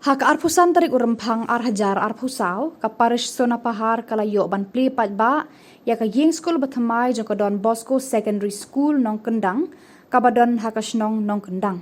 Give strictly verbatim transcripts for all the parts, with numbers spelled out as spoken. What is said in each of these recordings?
Ha ka arphew san tarik u Rymphang ar hajar arphew saw, ka parish Sonapahar ka la ïoh ban plie paidbah ïa ka ïing skul bathymmai jong ka Don Bosco Secondary School Nongkyndang, kaba don ha ka shnong Nongkyndang.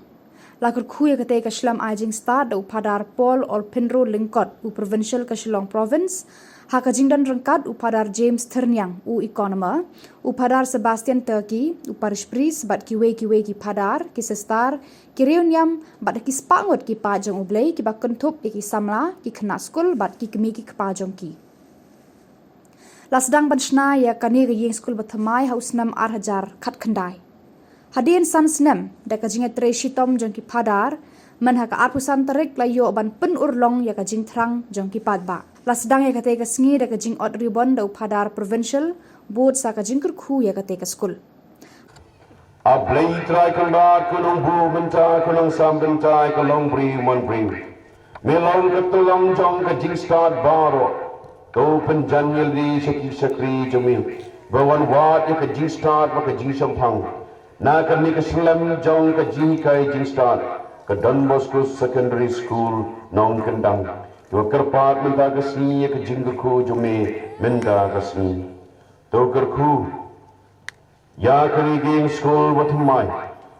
La kyrkhu ïa katei ka shlem ai jingstad da u Phadar Paul Olphinro Lyngkot, u Provincial ka Shillong Province, ha ka jingdon ryngkat u Phadar James Thyrniang, u Economer, u Phadar Sebastian Turkey, u Parish Priest, bad kiwei kiwei ki phadar, ki sister, ki riewniam, bad ki spah ngut ki paid jong U Blei kiba kynthup ïa ki samla, ki khynnah skul, bad ki kmie ki kpa jong ki. La sdang ban shna ïa kane ka ïing skul bathymmai ha u snem ar hajar khatkhyndai. Hadien san snem, da ka jingïatrei shitom jong ki phadar, mynha ka arphew san tarik la ïoh ban pynurlong ïa ka jingthrang jong ki paidbah. La sdang ïa katei ka sngi da ka jingot ribbon da u Phadar Provincial, bud sa ka jingkyrkhu ïa katei ka skul. A Blei Trai Kynrad, ko Nongbuh bynta, ko Nongsam bynta, ko Longbriew Manbriew. Me long ka tyllong jong ka jingstad baroh. To pynjan ïa lade sha ki shakri jong me ba wan wad ïa ka jingstad bad ka jingshemphang na kane ka shlem jong ka jinghikai jingstad, ka Don Bosco Secondary School Nongkyndang. To kyrpad mynta ka sngi ïa ka jingkyrkhu jong me mynta ka sngi. To kyrkhu ïa kane ka ïing skul bathymmai.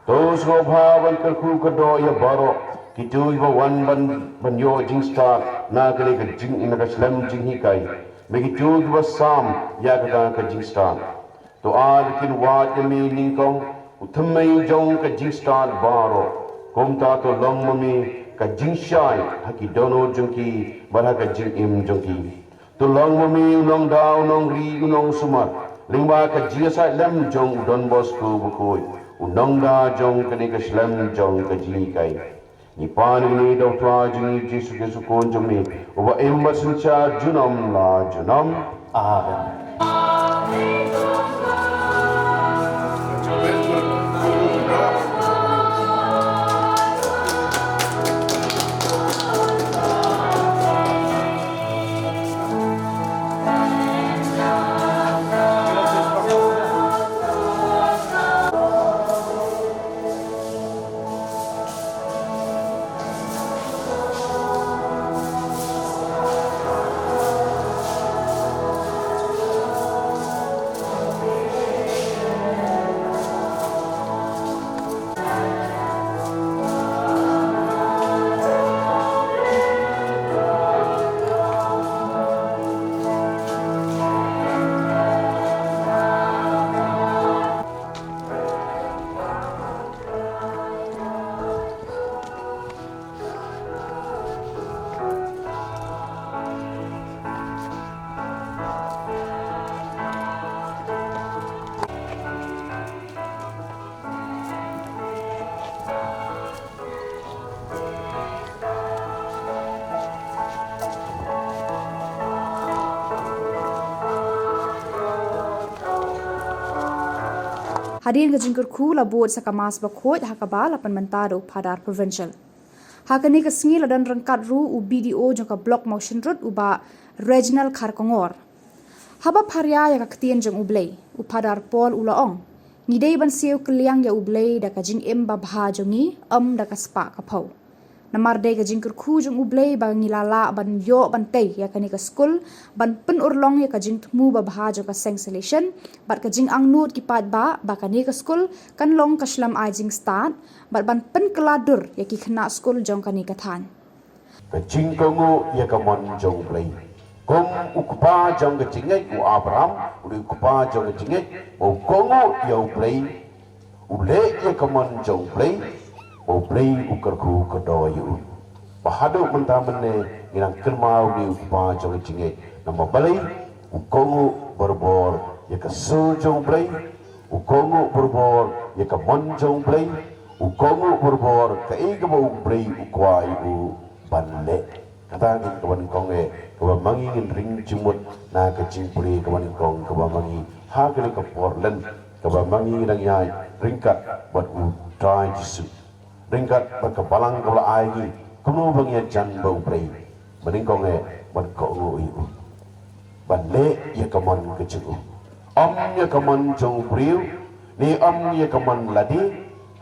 To sngewbha ban kyrkhu kyrdoh ïa baroh kito kiba wan ban, ban ïoh jingstad na kane ka jing, na ka shlem jinghikai. Me kito kiba sam ïa kata ka jingstad, to ai ba kin wad ïa me nyngkong, u thymmei jong ka jingstad baroh. Kumta to long ma me ka jingshai ha ki dohnud jong ki bad ha ka jingim jong ki. To long ma me u nongdaw, u nongri, u nongsumar lyngba ka jingïasaid lem jong u Don Bosco bakhuid, u nongda jong kane ka shlem jong ka jinghikai. Ngi pan ïa kane da u Trai jong ngi Jisu Khrist u Khun jong me, uba im bad synshar junom la junom. Amen. Hadien ka jingkyrkhu la bud sa ka Mass bakhuid ha kaba la pynmynta da u Phadar Provincial. Ha kane ka sngi la don ryngkat ruh u B D O jong ka Block Mawshynrut, u Bah Reginald Kharkongor. Haba pharia ïa ka ktien jong U Blei, u Phadar Paul u la ong, ngi dei ban siew kylliang ïa U Blei da ka jingim babha jong ngi, ym da ka spah ka phew. Namar dei ka jingkyrkhu jong U Blei ba ngi la lah ban ïoh ban tei ïa kane ka skul, ban pynurlong ïa ka jingthmu babha jong ka seng Salesian bad ka jingangnud ki paidbah ba kane ka skul kan long ka shlem ai jingstad bad ban pynkylla dur ïa ki khynnah skul jong kane ka thaiñ. Ka jingkohnguh ïa ka mon jong U Blei. Kum u kpa jong ka jingngeit u Abraham, u dei u kpa jong ka jingngeit, u kohnguh ïa U Blei, u leh ïa ka mon jong U Blei, U Blei u kyrkhu kyrdoh ïa u. Ba haduh mynta mynne ngi nang kynmaw u dei u kpa jong ka jingngeit. Namar balei? U kohnguh barabor ïa ka sur jong U Blei, u kohnguh barabor ïa ka mon jong U Blei, u kohnguh barabor kaei kaba U Blei u kwah ïa u ban leh. Kata ka dei kaba nyngkong eh, kaba ma ngi ngin ring jingmut na ka jingpule kaba nyngkong kaba ma ngi ha kane ka por lent kaba ma ngi nang ïaid ryngkat bad u Trai Jisu, ryngkat bad ka balang kaba la ai ngi, kumno ba ngi ïajan bad U Blei. Ba nyngkong eh, ban kohnguh ïa u, ban leh ïa ka mon ka jong u. Ym ïa ka mon jong u briew, ne ym ïa ka mon lade,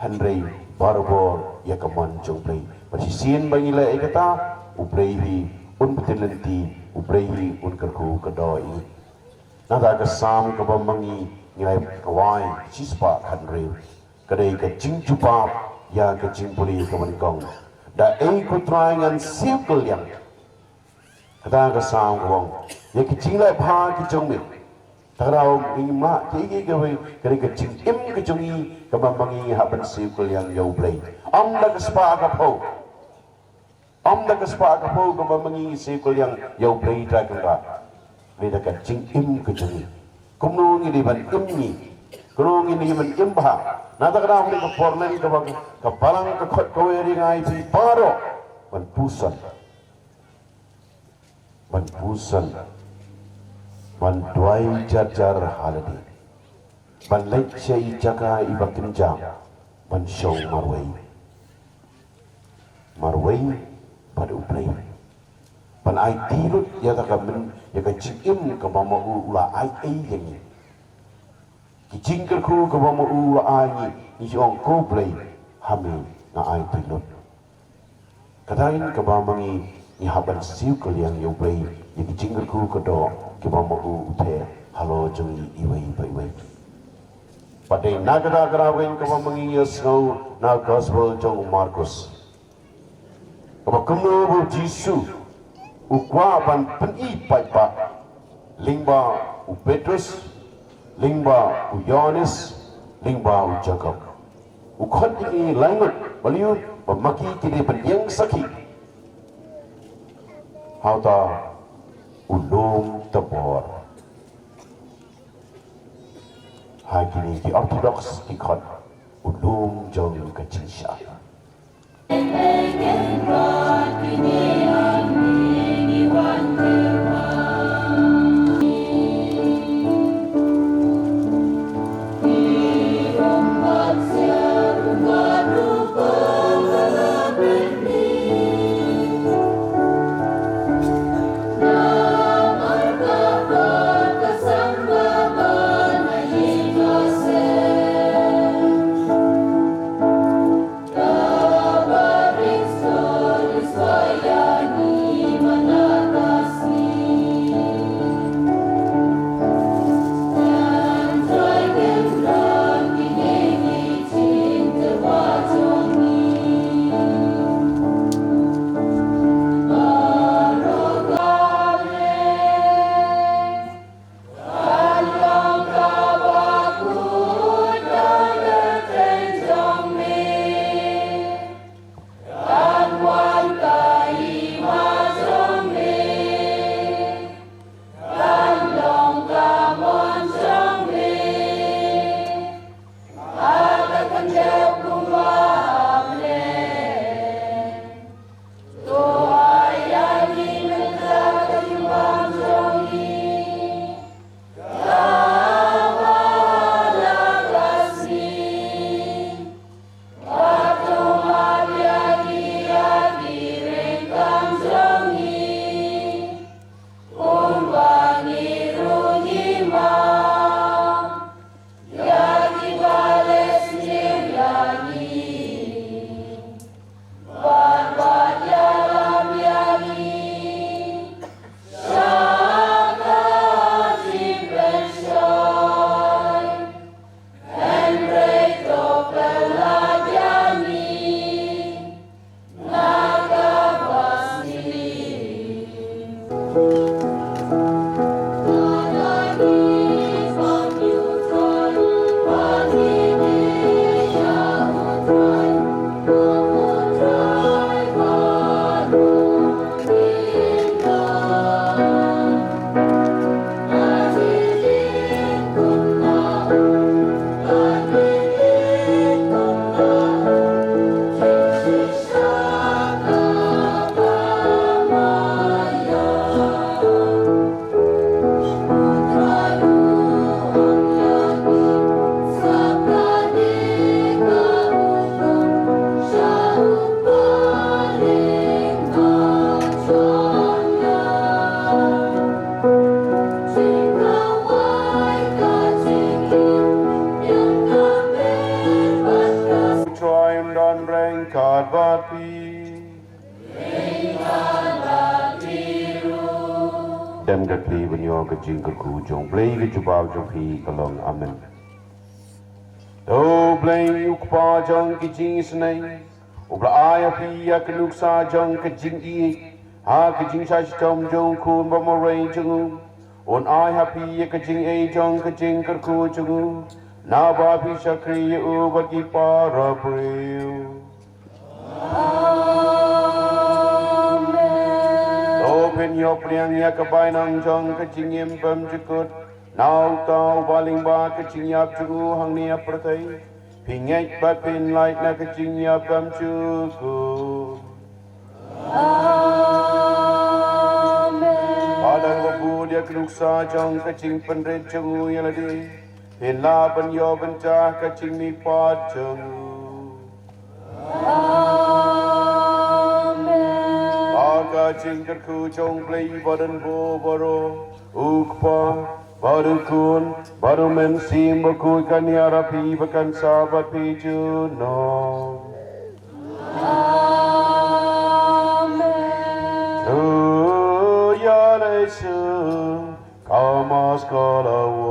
hynrei barabor ïa ka mon jong U Blei. Bad shisien ba ngi leh ïa kata, U Blei hi un btin lynti, U Blei hi un kyrkhu ka doh ïa ngi. Nangta ka Salm kaba ma ngi ngi la kwai shispah khathynriew, ka dei ka jingjubab ïa ka jingpule kaba nyngkong. Da ei ko Trai ngan siew kylliang. Kata ka Salm ka ong ïa ki jingleh bha ki jong me. Te ka daw ngi mah ki ki ka wei ka dei ka jingim ka jong ngi kaba ma ngi hap ban siew kylliang ïa U Blei. Ym da ka spah ka phew. Ym da ka spah ka phew kaba ma ngi siew kylliang ïa U Blei Trai Kynrad. Hynrei da ka jingim ka jong ngi. Kumno ngi dei ban im ngi? Kumno ngi dei ban im bha? Nangta ka daw ka por leh kaba ka Balang ka khot kawei ri ngai phi baroh ban puson. Ban puson, ban duwai jar jar ha lade, ban leit sha i jaka iba kynjah, ban shong marwei, marwei bad U Blei, ban aiti lut ïa ka, ïa ka jingim kaba ma u u la ai ei ïa ngi. Ki jingkyrkhu kaba ma u u la ai ngi, ngi ong, ko Blei, ha me nga aiti lut. Kata hi kaba ma ngi ngi hap ban siew kylliang ïa U Blei ïa ki jingkyrkhu ka doh kiba ma u u theh halor jong ngi iwei pa iwei. Bad dei na kata ka daw kaba ma ngi ïa sngew na ka Gospel jong u Markus. Kaba kumno ba u Jisu u kwah ban pyni paidbah lyngba u Petrus, lyngba u Ïoannis, lyngba u Jakob. U khot ïa ngi lai ngut, balei? Ba ma ki ki dei ban ïeng sakhi ha uta u lum Tabor. Ha kine ki Orthodox ki khot u lum jong ka jingshai. Em ka phi ban ïoh ka jingkyrkhu jong Blei, ka jubab jong phi ka long amen. To Blei u Kpa jong ka jingisynei, u ba la ai ha phi ïa ka nuksa jong ka jingïeit ha ka jingshah shitom jong u Khun ba marwei jong u, un ai ha phi ïa ka jingïeit jong ka jingkyrkhu jong u, naba phi shakri ïa u bad ki para briew. Amen. To phin ïoh pdiang ïa ka bainong jong ka jingim bymjukut na uta uba lyngba ka jingïap jong u hangne ha pyrthei. Phi ngeit bad phin lait na ka jingïap bymjukut. Amen. Bad haba bud ïa ka nuksa jong ka jingpynrit jong u ïa lade, phin lah ban ïoh bynta ha ka jingmihpat jong u. Amen. Ha ka jingkyrkhu jong Blei badonbor baroh, u Kpa bad u Khun bad u Mynsiem Bakhuid, kan ïarap ïa phi bad kan sah bad phi junom. Amen. To ïa leit sha ka Mass ka la wai.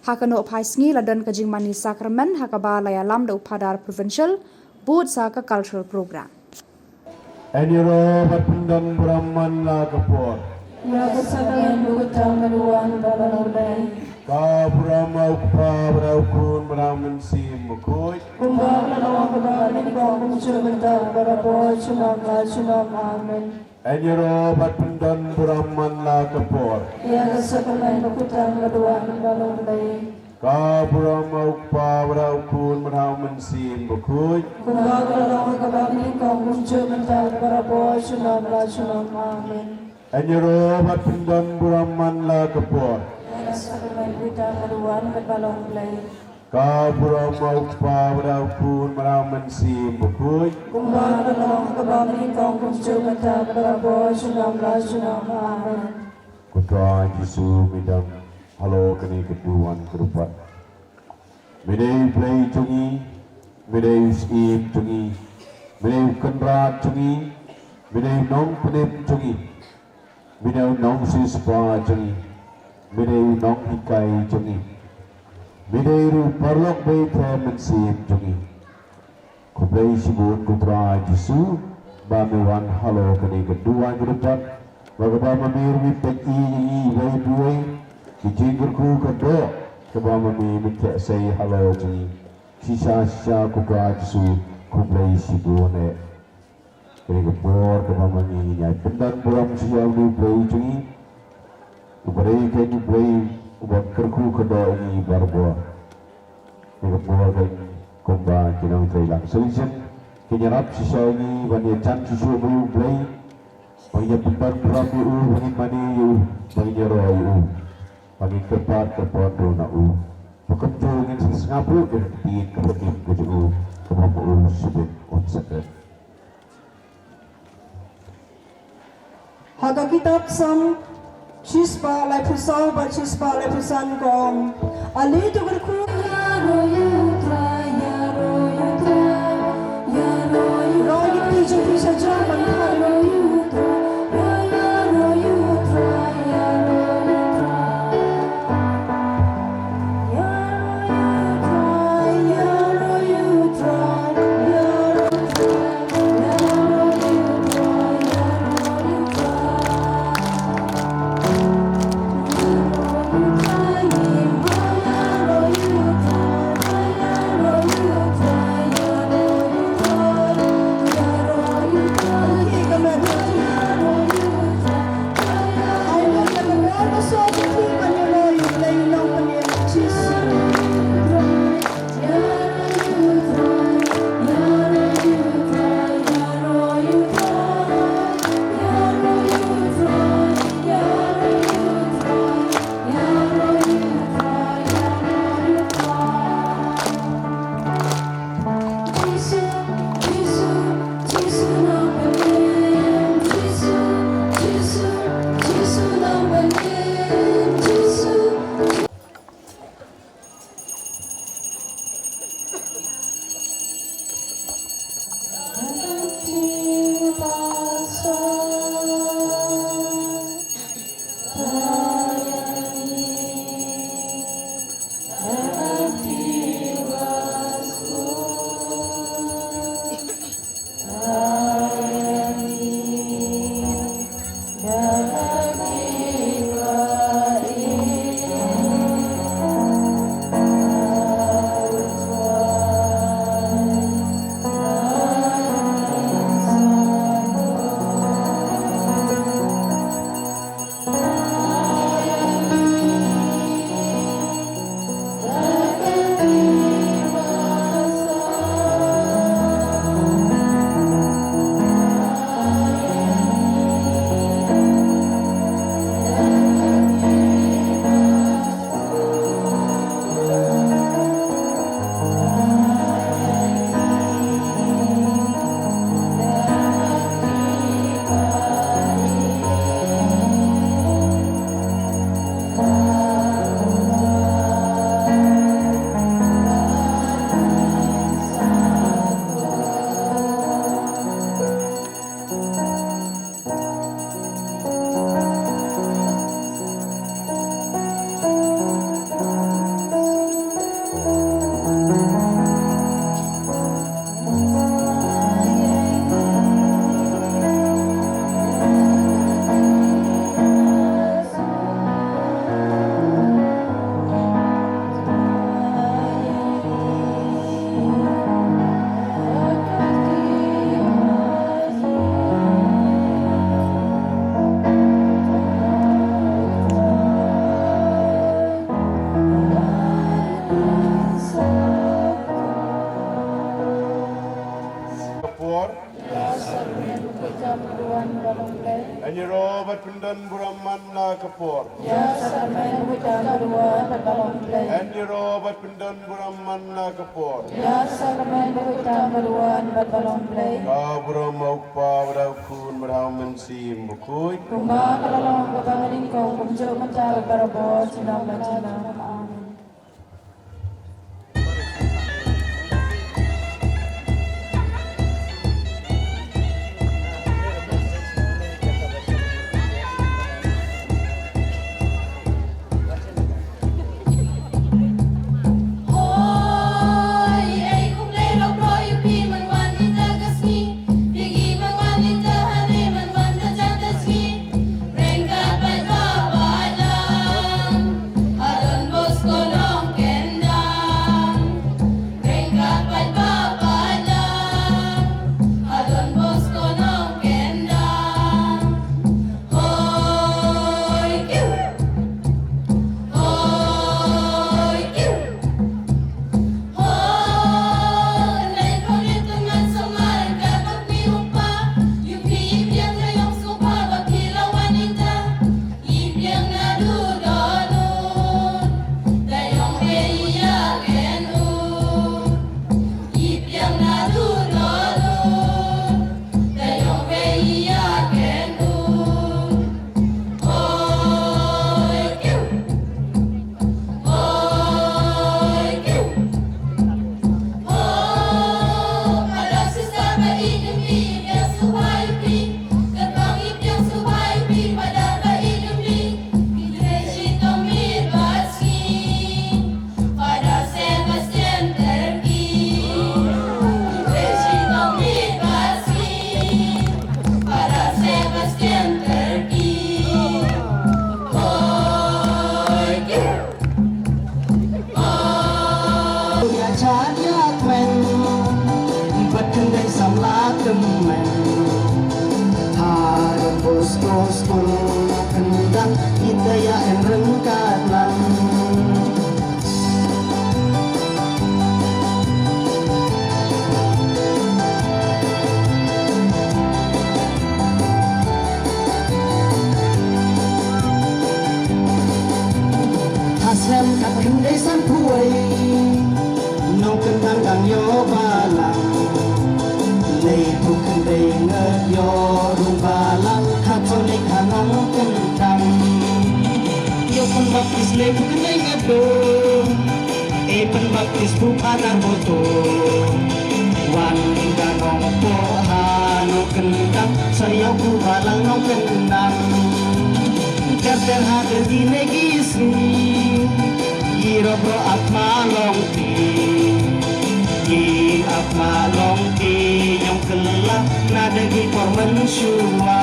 Ha kano phai sngi la don ka jingmane sakramen ha kaba la ïalam da u Phadar Provincial, bud sa ka cultural program. Hynrei bad pyndon burom man la ka por. Ïa ka sakramen ba kut tang ka duwan ba la long dei. Ka burom u Kpa bad u Khun bad u Mynsiem Bakhuid. Kumba ka long ha kaba nyngkong kumjuh mynta bad barabor junom la junom. Amen. Hynrei bad pyndon burom man la ka por. Ïa ka sakramen ba kut tang ka duwan ba la long dei. Ka burom u Kpa bad u Khun bad u Mynsiem Bakhuid. Kumba ka long ha kaba nyngkong kumjuh mynta bad barabor junom la junom. Amen. Hynrei bad pyndon burom man la ka por. Ïa ka sakramen ba kut tang ka duwan bad ba la long dei. Ka burom u Kpa bad u Khun bad u Mynsiem Bakhuid. Kumba ka long ha kaba nyngkong kumjuh mynta bad barabor junom la junom. Amen. Ko Trai Jisu, me dang halor kane ka duwan ka dupat. Me dei u Blei jong ngi, me dei u Syiem jong ngi, me dei u Kynrad jong ngi, me dei u Nongpynim jong ngi, me dei u Nongsiewspah jong ngi, me dei u Nonghikai jong ngi, me dei ruh u Paralok Bad u Mynsiem jong ngi. Khublei shibun ko Trai Jisu, ba me wan halor kane ka duwan ka dupat, ba kaba ma me ruh me peit ïa ngi iwei pa iwei, ka jingkyrkhu ka doh kaba ma me me theh sei halor jong ngi. Shisha shisha ko Trai Jisu, khublei shibun eh. Kane ka por kaba ma ngi ngi ïai pyndon burom sha ïa une u Blei jong ngi, uba dei kane u Blei uba kyrkhu ka doh ïa ngi barabor. Ïa ka por kan kumba ki nongtrei lang solution kin ïarap shisha ïa ngi ban ïajan shisha ïa u Blei, ban ïa pynban burom ïa u, ban ïa mane ïa u, ban ïa roi ïa u, ban ïa kyrpad kyrpad ruh na u. Ba kumjuh ngin sa sngap ruh ïa ka ktien kaba im ka jong u, kaba ma u shibit un sa kren. Ha ka kitab Salm shispah laiphew saw bad shispah laiphew san ka ong, ale to kyrkhu. Roi ïa kti jong phi sha jrong ban kha. Ïa sakramen ba khuid tam ba duwan bad ba long Blei. Yn ïaroh bad pyndon burom man la ka por. Ïa sakramen ba khuid tam ba duwan bad ba long Blei. Ka burom ha u Kpa bad ha u Khun bad ha u Mynsiem Bakhuid. Kumba ka la long kaba nyngkong kumjuh mynta bad barabor junom la junom. Amen. Ïa chan ïa kmen bad khyndai samla tymmen. Ha Don Bosco School Nongkyndang ita ïa en ryngkat lang. Ha snem khatkhyndai sanphew wei, Nongkyndang dang ïoh balang. Laiphew khyndai ngut ïoh rung balang Katholik ha Nongkyndang. Ïoh pynbaptis laiphew khyndai ngut dum. Ei pynbaptis phew phra ngut dum. Wan da nongpoh ha Nongkyndang, sa ïoh ku balang Nongkyndang. Ter ter ha dei ne ki sngi, ki roh roh ap ma long ti, ki ap ma long ti, ñiong kylla na dei ki por mynshuwa.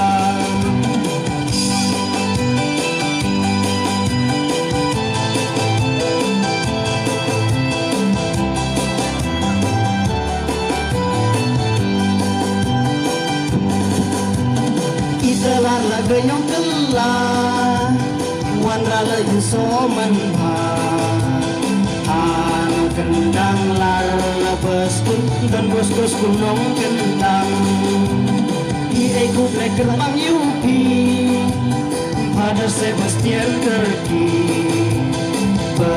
Ita la la dei ñiong kylla, wanrah la ïa soh man bha. Ha Nongkyndang la la ba skul, Don Bosco Skul Nongkyndang. Ïa ei khublei kyrpang ïa phi, Father Sebastian Turkey. Ba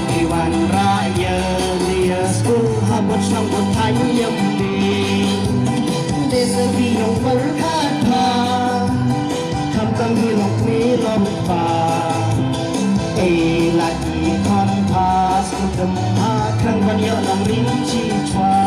phi wanrah ïa lei ïa skul ha bad shnong bad thaiñ ïa phi. Dei sa phi ïong pyrkhat bha, khamtam hi long kmie long kpa. Ei la ki khon bha, skul dum ha khrang ban ïoh nongrim chibha.